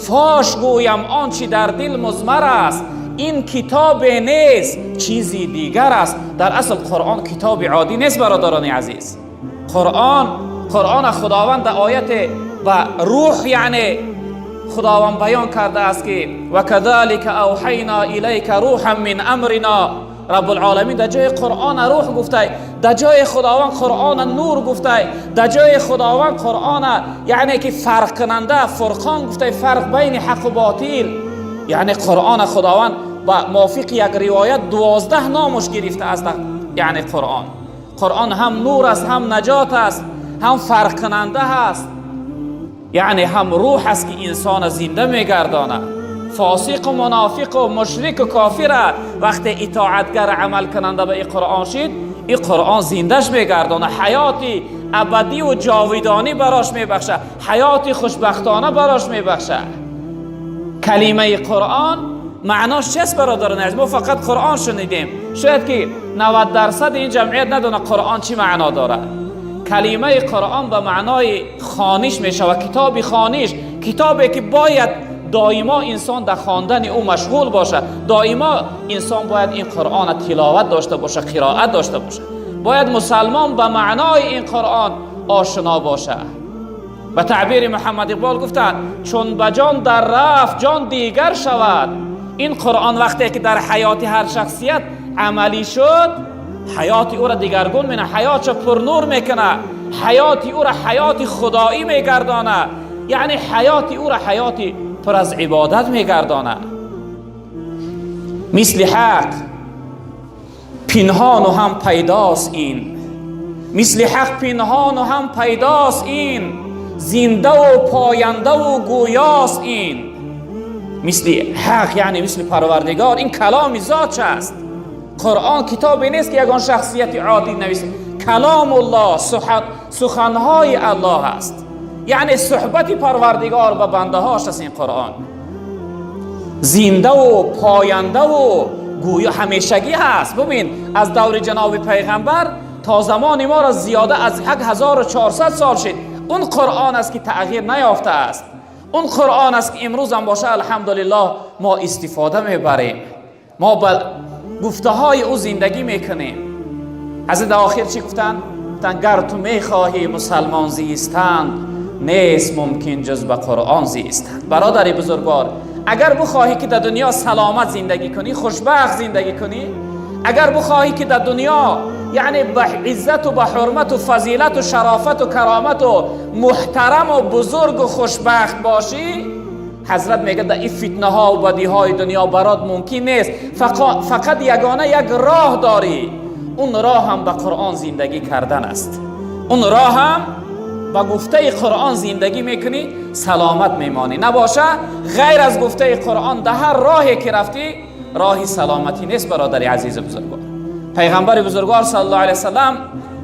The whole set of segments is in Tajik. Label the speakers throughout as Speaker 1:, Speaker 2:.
Speaker 1: Фош гӯям он чи дар дил музмар аст, ин китобе нест, чизи дигар аст. Дар асл Қуръон китоби оддӣ нест, бародарони азиз. Қуръон Худованд дар оят ба рӯҳ, яъне Худованд баён кардааст, ки ва казалика авҳайна илайка рӯҳан мин амрина. Раббулъоламин дар ҷои Қуръон рӯҳ гуфта, дар ҷои Худованд Қуръон нур гуфта, дар ҷои Худованд Қуръон, яъне ки фарқ кунанда, фурқон гуфта, фарқ байни ҳақ ва ботил. Яъне Қуръон Худованд ба мувофиқи як ривоят 12 номаш гирифта аст. Яъне Қуръон ҳам нур аст, ҳам наҷот аст, ҳам фарқ кунанда аст, яъне ҳам рӯҳ аст, ки инсонро зинда мегардонад. Фосиқ ва мунофиқ ва мушрик ва кофир вақте итоатгар, амал кунанда ба ин Қуръон шид, ин Қуръон зиндаш мегардонад, ҳаёти абадӣ ва ҷовидонӣ барош мебахшад, ҳаёти хушбахтона барош мебахшад. Калимаи Қуръон маънош чист, бародарони азиз? Мо фақат Қуръон шунидем, шояд ки 90% ин ҷамъият надонад Қуръон чӣ маъно дорад. Калимаи Қуръон ба маънои хониш мешавад, китоби хониш, китобе ки бояд доимо инсон дар хондани ӯ машғул бошад. Доимо инсон бояд ин Қуръона тиловат дошта бошад, қироат дошта бошад. Бояд мусалмон ба маънои ин Қуръон ошно бошад. Ба таъбири Муҳаммад Иқбол гуфтанд: чун ба ҷон дар рафт, ҷон дигар шавад. Ин Қуръон вақте ки дар ҳаёти ҳар шахсият амалӣ шуд, ҳаёти ӯро дигаргун мекунад, ҳаётшо пурнур мекунад, ҳаёти ӯро ҳаёти худоӣ мегардонад, яъне ҳаёти ӯро ҳаёти пур аз ибодат мегардонад. Мисли ҳақ пинҳону ҳам пайдост ин, мисли ҳақ пинҳону ҳам пайдост ин, зиндаву пояндаву гӯёст ин. Мисли ҳақ, яъне мисли Парвардигор, ин каломи зотш аст. Қуръон китобе нест, ки ягон шахсияти оддӣ нависа. Каломуллоҳ, суханҳои Аллоҳ аст, яъне суҳбати Парвардигор ба бандаҳош аст. Ин Қуръон зиндаву пояндаву гӯё ҳамешагӣ ҳаст. Бубин, аз даври ҷаноби пайғамбар то замони моро зиёда аз 1400 сол шид. Он Қуръон аст, ки тағйир наёфтааст. Он Қуръон аст, ки имрӯзам боша, алҳамдулиллоҳ, мо истифода мебарем, мо ба гуфтаҳои ӯ зиндагӣ мекунем. Ҳазрат дар охир чӣ гуфтанд? Гуфтанд: гар ту мехоҳӣ мусалмон зистанд, нест мумкин ҷуз ба Қуръон зистанд. Бародари бузургвор, агар бихоҳӣ, ки дар дунё саломат зиндагӣ кунӣ, хушбахт зиндагӣ кунӣ, агар бихоҳӣ, ки дар дунё, яъне ба иззату ба ҳурмату фазилату шарофату каромату муҳтараму бузургу хушбахт бошӣ, ҳазрат мегӯяд, дар ин фитнаҳо ва бадиҳои дунё барот мумкин нест, фақат ягона як роҳ дорӣ. Он роҳ ҳам ба Қуръон зиндагӣ кардан аст. Он роҳ ҳам ба гуфтаи Қуръон зиндагӣ мекунӣ, саломат мемонӣ. Набоша, ғайр аз гуфтаи Қуръон дар ҳар роҳе ки рафтӣ, роҳи саломатӣ нест. Бародари азизу бузургвор, пайғамбари бузургвор саллаллоҳу алайҳи васаллам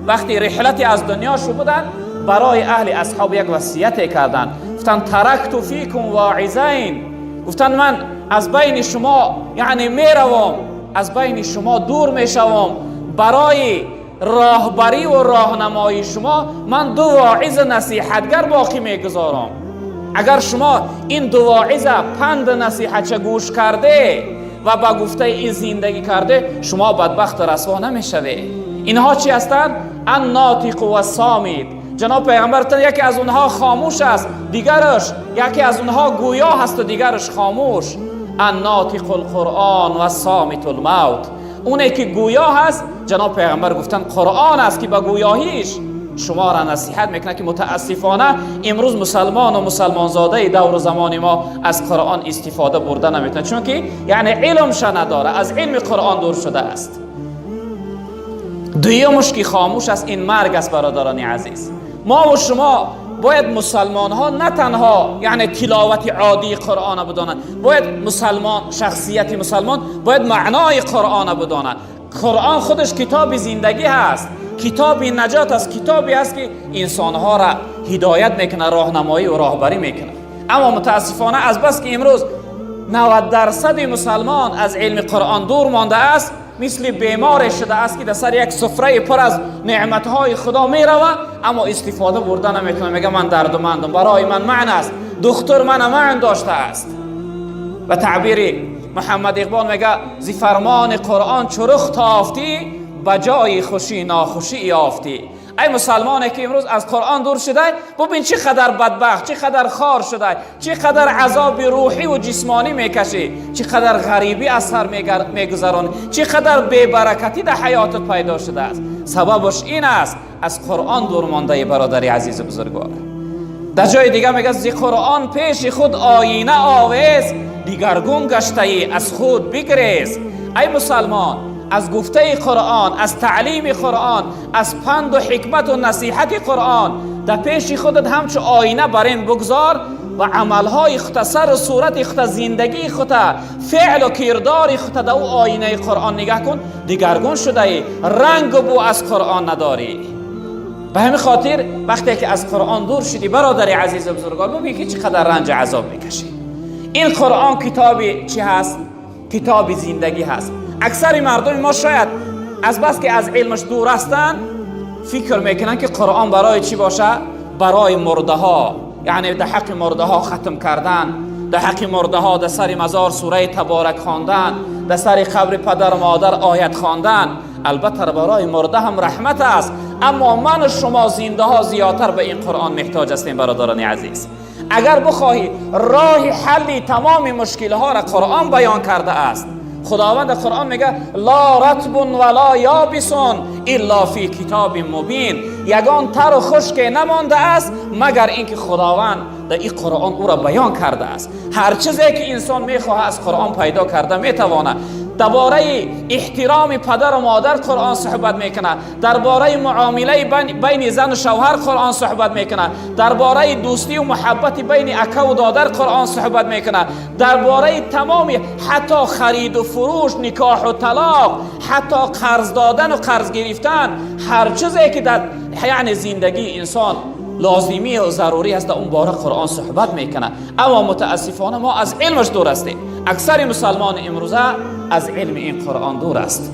Speaker 1: вақти риҳлати аз дунё шу буданд, барои аҳли асҳоб як васияте карданд. Гуфтанд: таракту фикум воизайн. Гуфтанд: ман аз байни шумо, яъне меравам, аз байни шумо дур мешавам, барои роҳбарӣ ва роҳнамоии шумо ман ду воиза насиҳатгар боқӣ мегузорам. Агар шумо ин ду воиза панду насиҳатча гӯш карде ва ба гуфтаи ин зиндагӣ карде, шумо бадбахту расво намешавед. Инҳо чӣ ҳастанд? Аннотиқу вассомит. Ҷаноб пайғамбар гуфтанд: яке аз онҳо хомӯш аст, дигараш, яке аз онҳо гӯё ҳасту дигараш хомӯш. Аннотиқу лқуръон ва сомиту лмавт. Оне ки гӯё ҳаст, ҷаноб пайғамбар гуфтанд, Қуръон аст, ки ба гӯёҳиш шуморо насиҳат мекунад, ки мутаассифона имрӯз мусалмону мусалмонзодаи давру замони мо аз Қуръон истифода бурда наметавонад, чунки яъне илмша надора, аз илми Қуръон дур шудааст. Дуюмуш, ки хомӯш аст, ин марг аст. Бародарони азиз, мо ва шумо бояд мусалмонҳо на танҳо, яъне, тиловати оддии Қуръона бидонанд, бояд мусалмон, шахсияти мусалмон бояд маънои Қуръона бидонад. Қуръон худаш китоби зиндагӣ ҳаст, китоби наҷот аст, китобе аст, ки инсонҳоро ҳидоят мекунад, роҳнамоӣ ва роҳбарӣ мекунад. Аммо мутаассифона, аз бас ки имрӯз 90% мусалмон аз илми Қуръон дур мондааст. مثل بیمار شده است که در سر یک سفره پر از نعمتهای خدا میروه، اما استفاده برده نمیتونه. میگه من دردمندم، برای من معنی است، دکتر من معنی داشته است. و تعبیر محمد اقبال میگه زی فرمان قرآن چو رخ تافتی، به جای خوشی ناخوشی یافتی. ای مسلمانی که امروز از قرآن دور شده، ببین چه قدر بدبخت، چه قدر خار شده، چه قدر عذاب روحی و جسمانی میکشی، چه قدر غریبی از سر میگذرانی، چه قدر بی‌برکتی در حیاتت پیدا شده است. سببش این است، از قرآن دور مانده. برادر عزیز بزرگوار، در جای دیگه میگه ز قرآن پیش خود آینه آویز، دیگرگون گشته ای از خود بگریز. ای مسلمان، از گفته قرآن، از تعلیم قرآن، از پند و حکمت و نصیحت قرآن در پیش خودت همچو آینه برین بگذار و عملهای خود، سر و صورت خود، زندگی خود، فعل و کردار خود در او آینه قرآن نگاه کن، دیگرگون شده ای، رنگ و بو از قرآن نداری. به همین خاطر وقتی که از قرآن دور شدی برادر عزیز و بزرگوار، ببین که چقدر رنج عذاب میکشی. این قرآن کتابی چی هست؟ کتاب زندگی هست. اکثر مردم ما شاید از بس که از علمش دور هستن فکر میکنن که قرآن برای چی باشه؟ برای مرده ها، یعنی در حق مرده ها ختم کردن، در حق مرده ها در سر مزار سوره تبارک خواندن، در سر قبر پدر و مادر آیت خواندن. البته برای مرده هم رحمت است، اما من و شما زنده ها زیادتر به این قرآن محتاج هستیم. برادران عزیز، اگر بخواهی راه حل تمام مشکل ها را قرآن بیان کرده است. خداوند قرآن میگه لا رطب ولا یابس الا فی کتاب مبین. یگان تر و خشک نمانده است مگر اینکه خداوند در این قرآن او را بیان کرده است. هر چیزی که انسان میخواه از قرآن پیدا کرده میتوانه. درباره احترام پدر و مادر قرآن صحبت میکنه، درباره معامله بین زن و شوهر قرآن صحبت میکنه، درباره دوستی و محبت بین اکا و دادر قرآن صحبت میکنه، درباره تمام حتی خرید و فروش، نکاح و طلاق، حتی قرض دادن و قرض گرفتن، هر چیزی که در یعنی زندگی انسان لازمی و ضروری است در اون باره قرآن صحبت میکنه. اما متاسفانه ما از علمش دور هستیم. اکثر مسلمان امروزه از علم این قرآن دور است.